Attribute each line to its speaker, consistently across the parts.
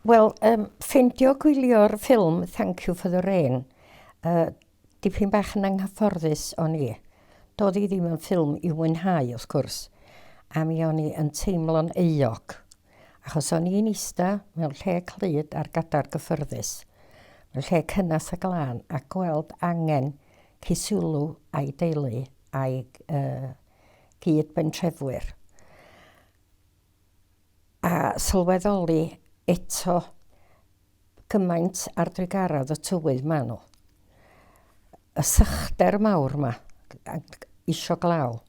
Speaker 1: Wel, um, ffeindio gwylio'r ffilm Thank You for the Rain, uh, dipyn bach yn anghyfforddus o'n i. Doedd hi ddim yn ffilm i'w mwynhau, wrth gwrs, a mi o'n i yn teimlo'n euog, achos o'n i'n ista mewn lle clyd ar gadar gyffyrddus, mewn lle cynnes a glân, a gweld angen Kisulu a'i deulu a'i uh, gyd-bentrefwyr. A sylweddoli eto gymaint ar drugaredd y tywydd ma' nhw. Y sychder mawr 'ma, isio glaw.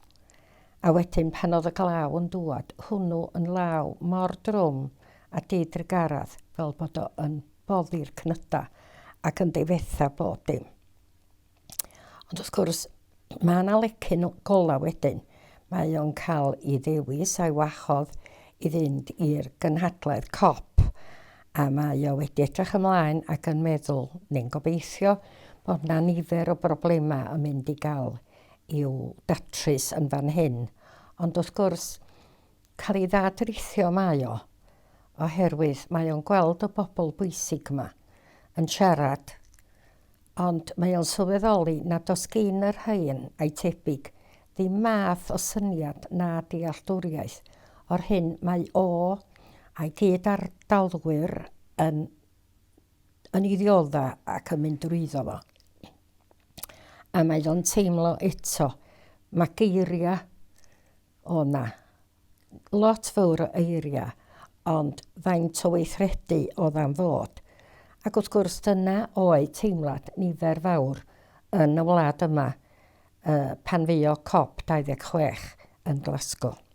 Speaker 1: A wedyn pan oedd y glaw yn dŵad, hwnnw yn law mor drwm a di-drugaredd fel bod o yn boddi'r cnyda ac yn difetha bob dim. Ond wrth gwrs, mae yna lecyn golau wedyn. Mae o'n cael ei ddewis a'i wahodd i fynd i'r gynhadledd COP a mae o wedi edrych ymlaen ac yn meddwl, neu'n gobeithio, bod 'na nifer o broblemau yn mynd i gael i'w datrys yn fan hyn. Ond wrth gwrs, cael ei ddadrithio mae o, oherwydd mae o'n gweld y bobl bwysig yma yn siarad Ond mae o'n sylweddoli nad oes gin y rhain a'i tebyg ddim math o syniad na dealltwriaeth o'r hyn mae o a'i gyd-ardalwyr yn yn ei ddiodda ac yn mynd drwyddo fo. A mae o'n teimlo eto, mae geiriau o 'na lot fawr o eiriau, ond faint o weithredu oedd am fod. Ac wrth gwrs dyna oedd teimlad nifer fawr yn y wlad yma uh, pan fuo COP 26 yn Glasgow.